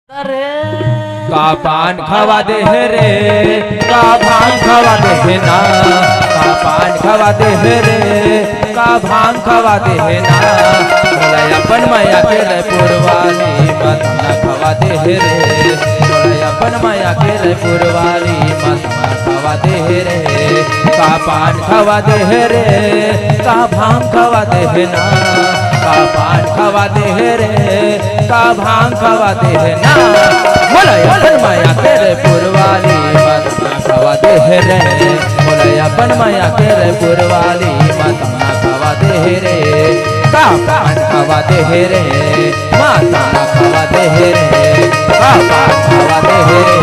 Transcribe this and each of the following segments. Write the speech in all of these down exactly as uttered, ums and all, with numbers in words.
का पान खवा दे हे रे, का भांग खवा दे हे ना। का पान खवा दे हे रे, का भांग खवा दे हे ना। मोला अपन मया के रयपुर वाली मत ना खवा दे हे रे, मोला अपन मया के रयपुर वाली मत ना खवा दे हे रे। का पान खवा दे हे रे, का भांग खवा दे हे ना। का पान खवा दे हे रे, का भांग खवा दे हे ना। मोला अपन मया के रयपुर वाली मत ना खवा दे हे रे, मोला अपन मया के रयपुर वाली मत ना खवा दे हे रे। का पान खवा दे हे रे, माता ना खवा दे हे रे। का पान खवा दे हे रे,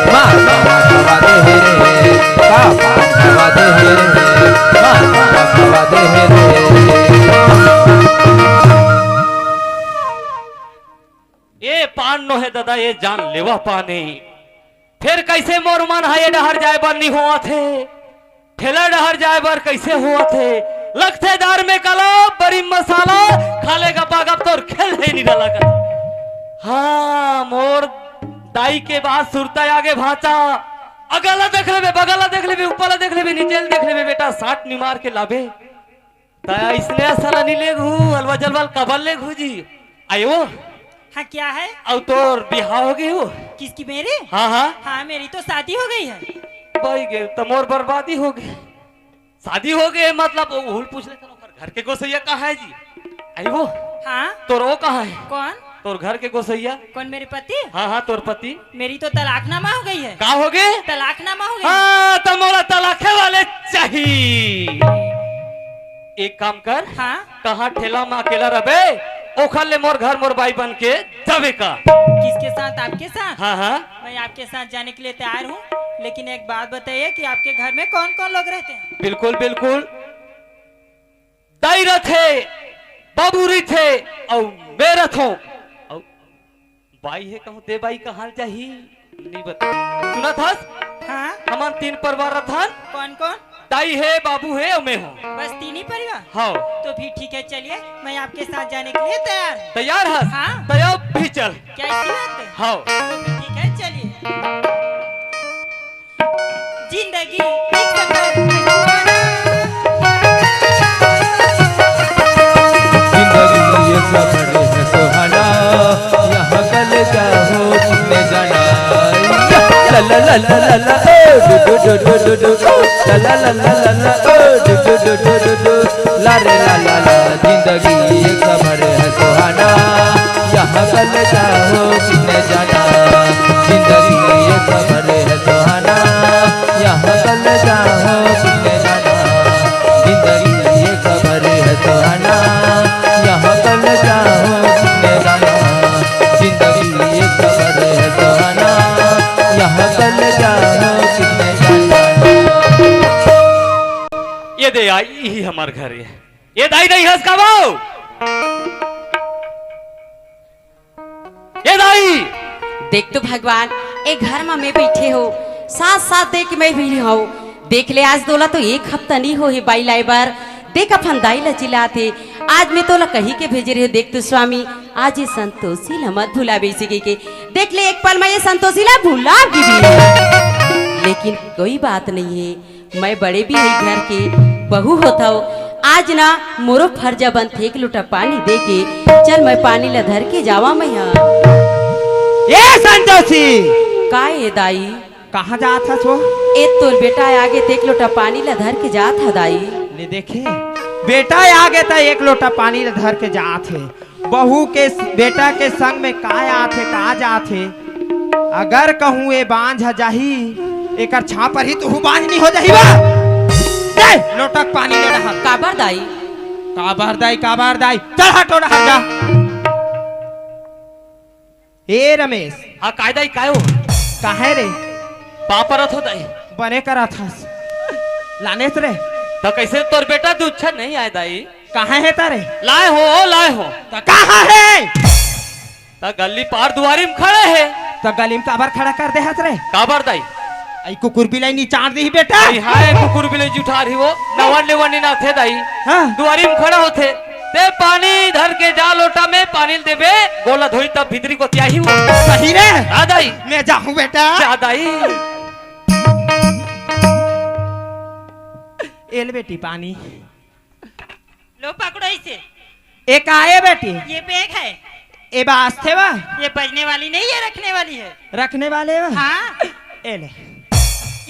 माता ना खवा दे हे रे। का पान खवा दे हे रे, माता ना खवा दे हे रे। ए पान नोहे ददा, ए जानलेवा पान ए। फेर कइसे मोर मन ह ए डहर जाय बर नी होवत हे? ठेला डहर जाय बर कइसे होवत हे? लगथे दार में काला बरी मसाला, खा ले गपा गप तोर खेल हे नी डला कर। हाँ, मोर दाई के बात सुरता आगे भांचा। अगल ला देख लेबे, बगल ला देख लेबे, ऊपर ला देख लेबे, नीचे ला देख लेबे, बेटा, साट नी मार के लाबे। त अइसने साला नी लेगहू, अलवा जलवा ल काबर लेगहू जी? आयो। हाँ, क्या है? अउ तोर बिहाव हो गे हो? किसकी, मेरी? हाँ, हाँ। हाँ, मेरी तो शादी हो गई है। बई गे, त मोर बर्बादी हो गे। शादी हो गे मतलब, ओ हुल पूछ ले, तोर घर के गोसैया कहाँ है जी? आई वो? हाँ। तोर वो कहाँ है? कौन? तोर घर के गोसैया। कौन, मेरे पति? हाँ, हाँ, तोर पति। मेरी तो तलाकनामा हो गई है। का हो गे? तलाकनामा हो गई। हाँ, त मोला तलाके वाले चाही। एक काम कर, हाँ? कहाँ ठेला में अकेला रबे, ओखर ले मोर घर मोर बाई बन के जाबे का। किसके साथ? आपके साथ? हाँ, हाँ। मैं आपके साथ जाने के लिए तैयार हूँ, लेकिन एक बात बताइए कि आपके घर में कौन-कौन लोग रहते हैं? बिल्कुल, बिल्कुल। दाई रथे, बाबू रथे, अउ मैं रथों। अउ बाई हे कहूँ, ते बाई कहाँ जाही? नहीं बता। सुनत हस? हाँ? हमन तीन परिवार रथन। कौन कौन? दाई हे, बाबू हे अउ मैं हूँ। बस तीन ही परिवार? हाँ। तो भी ठीक है, चलिए, मैं आपके साथ जाने के लिए तैयार हूँ। तैयार हस? हाँ। तो अब भी चल। क्या ऐसी बात है? हाँ। तो भी ठीक है, चलिए। जिंदगी एक सफर है सुहाना। जिंदगी ये सफर है सुहाना, यहाँ कल क्या हो किसने जाना। ला ला ला ला ला ला, ओ do do do do do do, ला ला ला ला ला ला, ओ do do do do do do, ला रे ला ला ला। जिंदगी ये सफर है सुहाना, यहाँ कल क्या हो किसने जाना। जिंदगी ये सफर है सुहाना, यहाँ कल क्या हो किसने जाना। जिंदगी ये सफर है सुहाना, यहाँ कल क्या हो किसने जाना। जिंदगी ये सफर है सुहाना, यहाँ कल क्या हो किसने जाना। ये दे आई, यही हमार घर है। ये दाई नहीं हंस का वो। ए दाई! देख तो भगवान, ए घर म मैं बइठे हों, साथ-साथ देख मैं भी हौं। देख ले, आज तोला तो एक हफ्ता नइ होहे बाई लाए बर। देख अपन दाई ला चिल्लात हे। आज मैं तोला कहि के भेजे रहेंव, देख तो स्वामी, आज ए संतोषी ला मत भुलाबे अइसे कहिके। देख ले, एक पल म ए संतोषी ला भुला गे भी। लेकिन कोई बात नइ हे, मैं बड़े बिहाई घर के बहू होथंव, आज ना मोरो फरजा बनथे एक लोटा पानी दे के। चल मैं पानी ला धर के जावंव मैं हा। ए संतोषी! का ए दाई? कहाँ जात हस वो? ए तोर बेटा आगे त एक लोटा पानी ला धर के जात हंव दाई। ले देखे, बेटा आगे त एक लोटा पानी ला धर के जात हे। बहू के स-, बेटा के संग में का आथे, का जाथे? अगर कहूँ ए बांझ ह जाही, एकर छांव परही, तहूँ बांझ नइ हो जाही बा। दे, लोटा के पानी ले रहा। काबर दाई? काबर दाई, काबर दाई? चल हट, ओ डहर जा। ए रमेश। हाँ, काय दाई, काय हो? काहे रे? पाँव परत हों दाई। बने करत हस। लानेस रे। त कइसे तोर बेटा दूध छन नइ आय दाई? कहाँ हे त रे? लाए हों, ओ लाए हों। त कहाँ हे? त गली पार दुवारी म खड़े हे। त गली म काबर खड़ा कर दे हस रे? काबर दाई? अई कुकुर बिलाई निचार दिही बेटा। अई हाय कुकुर बिलाई जुठार ही वो। नवन लेवन नी नाथे दाई। हाँ। दुवारी म खड़ा होथे। ते पानी धर करके जा लोटा में पानी ल देबे, गोला धोई तब भीतरी गोतियाही वो। सही रे। आ दाई। मैं जाहूँ बेटा। जा दाई। ए ले बेटी पानी। लो पकड़ो इसे। ए का हे बेटी? ये बैग है। ए बा आस्थे बा? ये बजने वाली नहीं है, रखने वाली है। रखने वाले बा? हाँ। ए ले।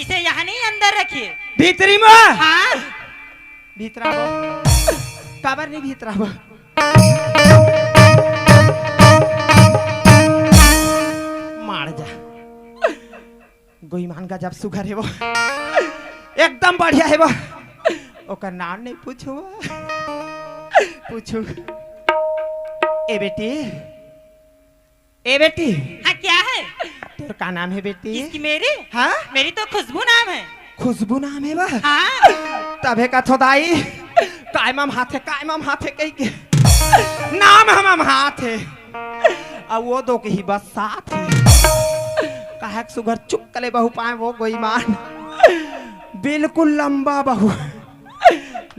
इसे यहाँ नहीं, अंदर रखिए। भीतरी में? हाँ। भीतराबो। काबर नहीं भीतराबो? मार जा। गोईमान गजब सुघर हे वो। एकदम बढ़िया हे वो। ओकर नाम नहीं पूछू। पूछू। ए बेटी, ए बेटी। हाँ, क्या है? तोर का नाम हे बेटी? इसकी मेरी? हाँ? मेरी तो खुशबू नाम है। खुशबू नाम हे बा? हाँ। तभे कथों दाई, काय मम हाथे, काय मम हाथे कहि के। नाम हमम हाथे। अउ वो दो के ही बस साथ हे। काहे के सुघर चुक्कले बहू पाए वो गोईमान। बिल्कुल लंबा बहू।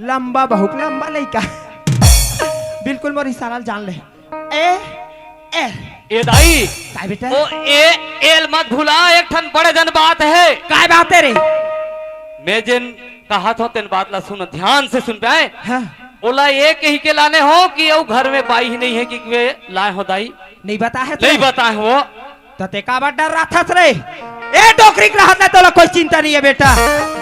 लंबा बहू, लंबा लइका। बिल्कुल मोर इशारा ल जान ले। ए, ए। ए दाई। काय बेटा? ओ ए, एल मत भुला, एक ठन बड़े जन बात हे। काय बात हे रे? मैं जेन कहत हों तेन बात ला सुन, ध्यान से सुन पाए। हाँ। ओला ए कहि के लाने हों कि अउ घर में बाई ही नहीं हे कि मैं लाए हों दाई? नहीं बताए हे नहीं तैं? बताए हों। त तैं काबर डर्राथस रे? ए डोकरी के रहत ले तोला कोई चिंता नहीं हे बेटा।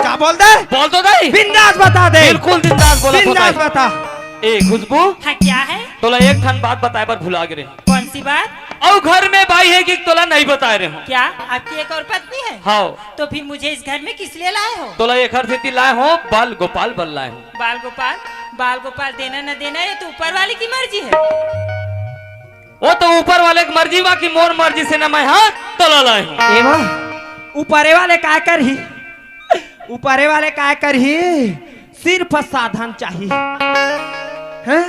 जा बोल दे। बोल दो दाई। बिंदास बता दे। बिल्कुल बिंदास बोला तो बिंदास दाई। बता। ए खुशबू। हाँ, क्या है? तोला एक ठन बात बताए बर भुला गे रेहें। कौन सी बात? अउ घर में बाई हे कि तोला नहीं बताए रेहें। क्या आपकी एक और पत्नी है? हाँ। तो फिर मुझे इस घर में किस लिए लाए हो? तोला एखर सेती लाए हों, बाल गोपाल बर लाए हों। बाल गोपाल, बाल गोपाल देना न देना ये तो ऊपर वाले की मर्जी है। वो तो ऊपर वाले के मर्जी बा कि मोर मर्जी से न मैं हा तोला लाए हों। ए बा, ऊपरे वाले काय करही? ऊपरे वाले काय करही? सिर्फ साधन चाहिए। हैं?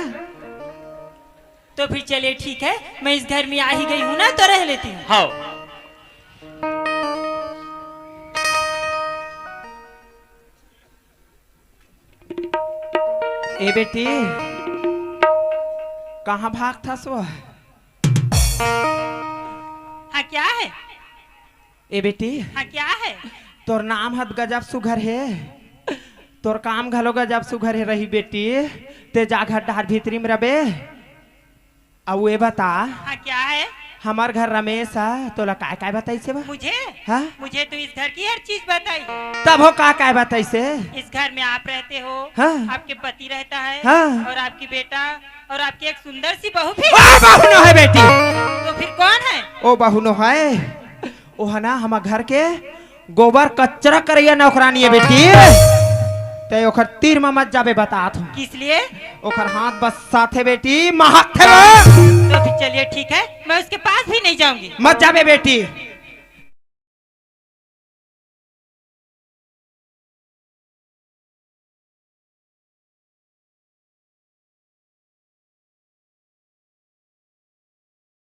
तो फिर चलिए ठीक है, मैं इस घर में आ ही गई हूँ ना, तो रह लेती हूँ। हाँ। ए बेटी, कहाँ भागथस वो? हाँ, क्या है? ए बेटी, हाँ, क्या है? तोर नाम हत गजब सुघर हे, तोर काम घलो गजब सुघर हे रही बेटी। तैं जा घर डहर भीतरी में रबे। अउ ए बता, हाँ, क्या है? हमर घर रमेश ह, तोला काय काय बताइस हे बा? मुझे? हाँ? मुझे तो इस घर की हर चीज बताई। तब हो का काय बताइस हे? इस घर में आप रहते हो, हाँ। आपके पति रहता है, हाँ। और आपकी बेटा, और आपकी एक सुंदर सी बहू भी। ओ बहू नोहे बेटी। तो फिर कौन है? ओ बहू नोहे, ओ हे ना हमर घर के गोबर कचरा करइया नौकरानी हे बेटी। तैं ओखर तीर म मत जाबे, बतात हूँ। किस लिए? ओखर हाथ बस्साथे बेटी, महकथे वो। तो फिर चलिए ठीक है, मैं उसके पास भी नहीं जाऊंगी। मत जाबे बेटी।